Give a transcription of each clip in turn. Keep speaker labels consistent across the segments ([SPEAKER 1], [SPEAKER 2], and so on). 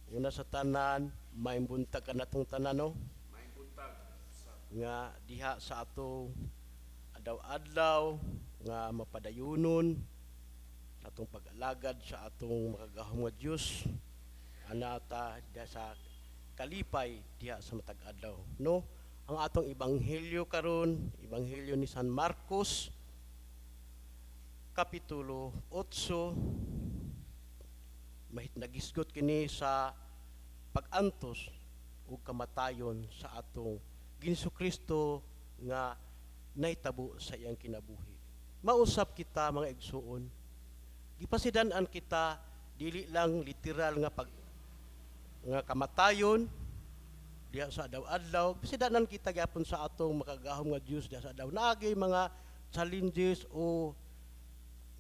[SPEAKER 1] Una sa tanan, maayong buntag kanatong tanan, no?
[SPEAKER 2] Maayong buntag sa
[SPEAKER 1] Nga diha sa atong adlaw-adlaw nga mapadayunon sa atong pag-alagad sa atong makagagahom nga Dios, ana ta diha sa kalipay diha sa matag adlaw, no? Ang atong ebanghelyo karon, Ebanghelyo ni San Marcos, kapitulo 8, mahit nagisgot kini sa pag-antos ug kamatayon sa atong Ginoong Kristo nga nahitabo sa iyang kinabuhi. Mausap kita, mga igsuon. Gipasidan-an kita dili lang literal nga pag nga kamatayon diha sa adlaw-adlaw, pasidan-an kita gyapon sa atong makagagahom nga Dios diha sa adlaw. Naagay mga challenges o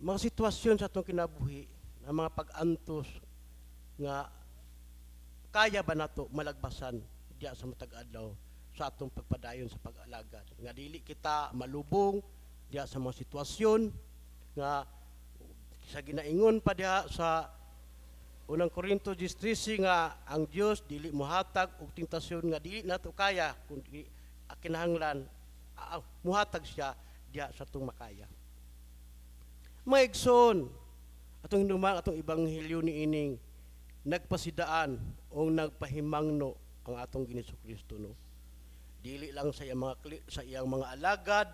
[SPEAKER 1] mga sitwasyon sa atong kinabuhi na mga pag-antos nga kaya ba nato malagbasan diha sa matag adlaw sa atong pagpadayon sa pag-alagad, nga dili kita malubong diha sa mga sitwasyon nga sa ginaingon pa diha sa Unang Korinto 10:13 nga ang Dios dili mohatag og tentasyon nga dili nato kaya, kundi kinahanglan muhatag siya diha sa atong makaya. Mga igsoon, atong hinumduman atong ebanghelyo niining nagpasidaan o nagpahimangno ang atong Ginoong Kristo, no? Dili lang sa iyang mga alagad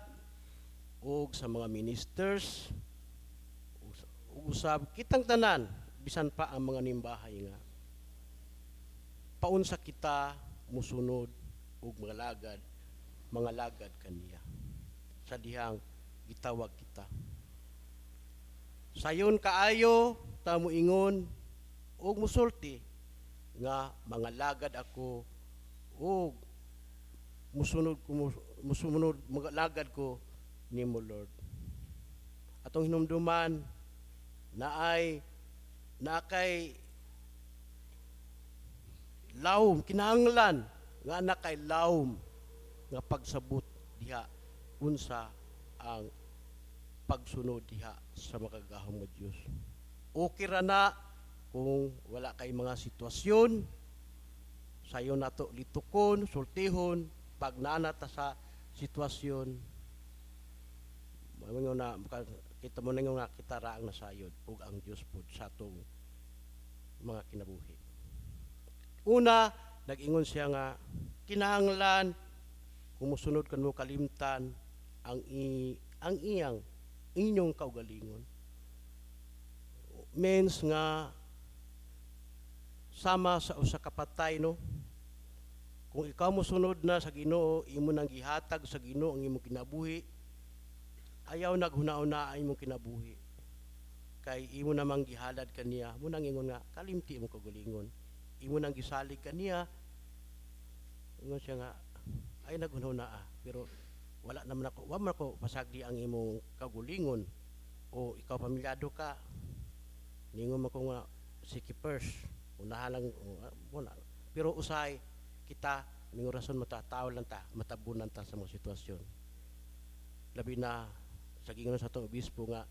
[SPEAKER 1] ug sa mga ministers ug usab kitang tanan, bisan pa ang mga nimbahay, nga paunsa kita musunod ug mga lagad kaniya sa dihang gitawag kita. Sayon kaayo ta moingon ug musulti nga mga lagad ako ug musunod ko, musunod mga lagad ko nimo, Lord. Atong hinumduman na ay na kay lawom, kinahanglan nga na kay lawom nga pagsabot diha unsa ang pagsunod diha sa makagagahom nga Dios. Okay ra na kung wala kay mga sitwasyon, sayo nato litukon, sultihon pag naa ta sa sitwasyon. Mo na kita mo na nga kita ra ang nasayod ug ang Dios pod sa atong mga kinabuhi. Una, nag-ingon siya nga kinahanglan kung musunod kan mo, kalimtan ang iyang inyong kaugalingon. Means nga sama sa usa ka patay, no? Kung ikaw mosunod na sa Ginoo, imo nang gihatag sa Ginoo ang imong kinabuhi, ayaw naghuna-una ang imong kinabuhi. Kay imo namang gihalad kaniya, mo nang ingon nga kalimti imong kaugalingon. Imo nang gisalig kaniya. Ingon siya nga ay naghuna-una ah, pero wala naman ako, wa man ako pasagdi ang imong kaugalingon o ikaw pamilyado ka. Ningon man ko nga sige, first unahan lang wala. Pero usahay kita mingon rason matatao lang ta, matabunan ta sa mga sitwasyon. Labi na sa gingon sa atong obispo nga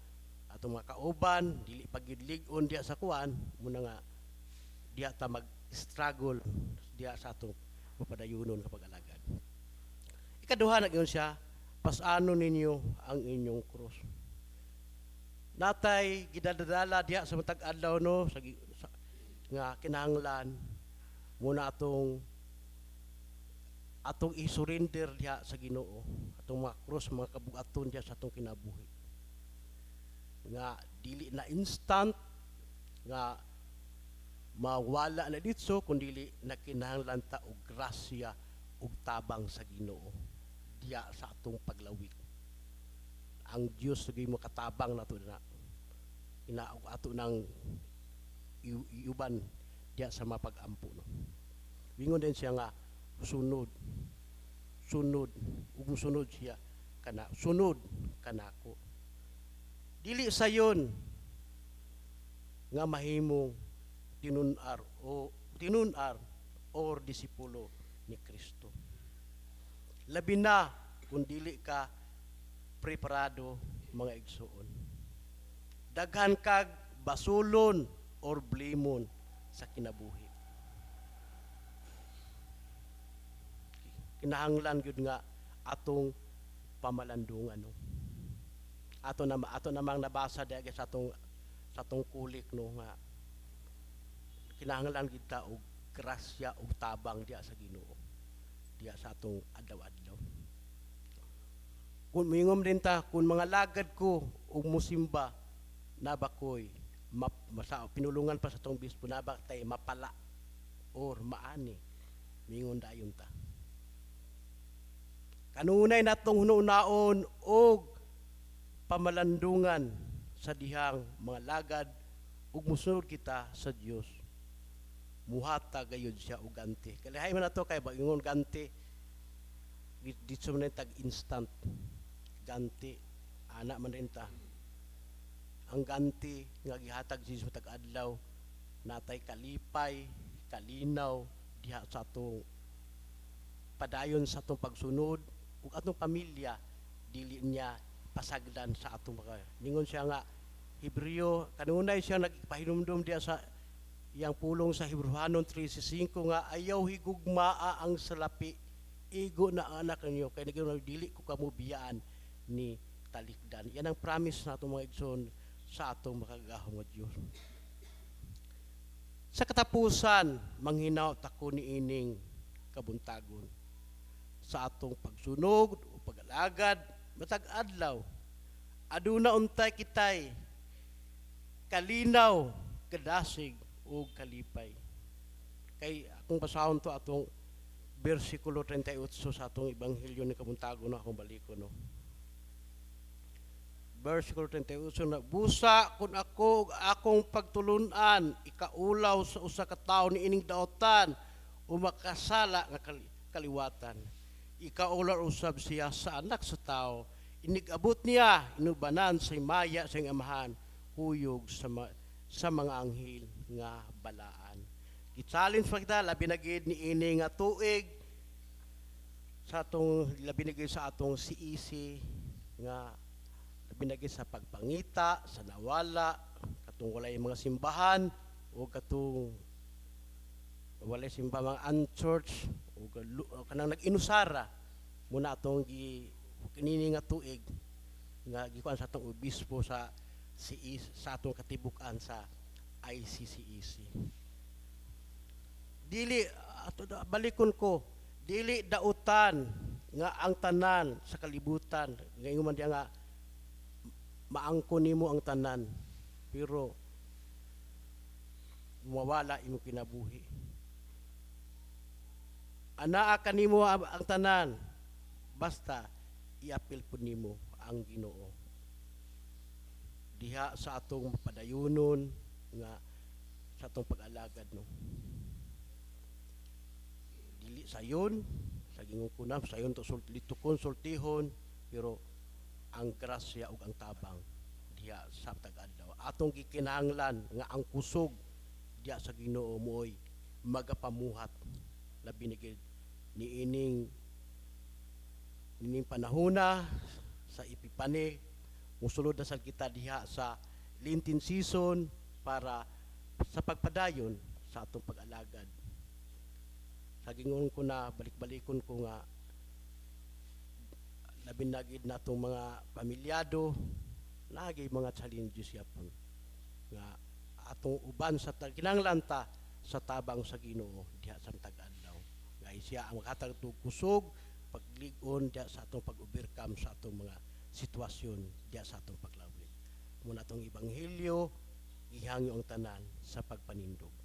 [SPEAKER 1] atong mga kauban dili pagyud lig-on diha sa kuan muna nga diha ta mag-struggle diha sa atong mapadayunon kapag alagad. Ikaduha, nag-ingon siya, "Pas-anon ninyo ang inyong krus." Natay gidadala diha sa matag adlaw, no, sa nga kinahanglan muna atong atong i-surrender diha sa Ginoo atong mga krus, mga kabugaton diha sa atong kinabuhi, nga dili na instant nga mawala na ditso, kun dili na kinahanglan ta og grasya ug tabang sa Ginoo diha sa atong paglawig. Ang Dios sugay mo katabang nato na ina ato nang iuban diha sa mapag-ampo, no? Wingon din siya nga sunod, sunod ug sunod siya kana, sunod kanako. Dili sayon nga mahimong tinun-ar o tinun-ar or disipulo ni Kristo, labi na kung dili ka preparado, mga igsuon. Daghan kag basulon or blimon sa kinabuhi. Kinahanglan gyud nga atong pamalandungan, no. Ato namang nabasa diha sa atong kulik, no, nga kinahanglan kita og grasya ug tabang diha sa Ginoo diha sa atong adlaw-adlaw. Kung moingon din ta, kung mga lagad ko ug musimba, nabakoy masa, pinulungan pa sa atong bispo, naba tay mapala or maani, mingon dayon ta. Kanunay natong hunaon og pamalandungan sa dihang mga lagad ug musunod kita sa Dios, muhatag gayud siya og ganti. Kalihay man nato kay bagingon ganti, dito man tag instant ganti ana man rin ta. Ang ganti nga gihatag si Jesus tag adlaw, natay kalipay, kalinaw diha sa atong padayon sa atong pagsunod ug atong pamilya, dili niya pasagdan sa atong mga. Ningon siya nga Hebreo, kanunay siya nagpahinumdum diha sa iyang pulong sa Hebreohanon 13:5 nga ayaw higugmaa ang salapi, igo na ang anak ninyo, kay naging dili ko kamo biyaan ni talikdan. Yan ang promise nato, mga igsoon, sa atong makagagahom nga Dios. Sa katapusan, manghinaot ako niining kabuntagon sa atong pagsunog o pag-alagad matag adlaw, aduna untay kitay kalinaw, kadasig ug kalipay. Kay akong basahon to atong bersikulo 38 sa atong ebanghelyo ni kabuntagon na akong baliko, no. Versikulo 38 na, "Busa kung ako ug akong pagtulunan ikaulaw sa usa ka tawo niining daotan o makasala nga kaliwatan, ikaulaw usab siya sa Anak sa Tao inig-abot niya inubanan sa himaya sa iyang Amahan kuyog sa mga anghel nga balaan." Gi-challenge pa kita labi na gid niini nga tuig sa atong, labi na gid sa atong CEC, nga labi na gid sa pagpangita sa nawala, katong walay mga simbahan o katong walay simba, mga unchurch o kanang nag-inusara muna atong gi kinini nga tuig nga gikuan sa atong obispo sa CEC, sa atong katibuk-an sa ICCEC. Dili ato balikon ko, dili dautan nga ang tanan sa kalibutan, ngayon man diya nga maangko nimo ang tanan pero mawala imong kinabuhi. Anaa kanimo ang tanan basta iapil pud nimo ang Ginoo diha sa atong mapadayunon nga sa atong pag-alagad, no. Dili sayon sa gingon ko na sayon to litukon, sultihon, pero ang grasya ug ang tabang diha sa tag-adlaw atong gikinahanglan nga ang kusog diha sa Ginoo mo'y magapamuhat, labi na gid niining nining panahona sa Epiphany. Musulod na sad kita diha sa Lenten season para sa pagpadayon sa atong pag-alagad. Sa gingon ko na, balik-balikon ko nga labi na gid natong mga pamilyado, lagi mga challenges yapon nga atong uban sa kinahanglan ta sa tabang sa Ginoo diha sa tag-adlaw, nga siya ang makatag og kusog, paglig-on diha sa atong pag-overcome sa atong mga sitwasyon diha sa atong paglawig. Muna atong ebanghelyo, gihangyo ang tanan sa pagpanindog.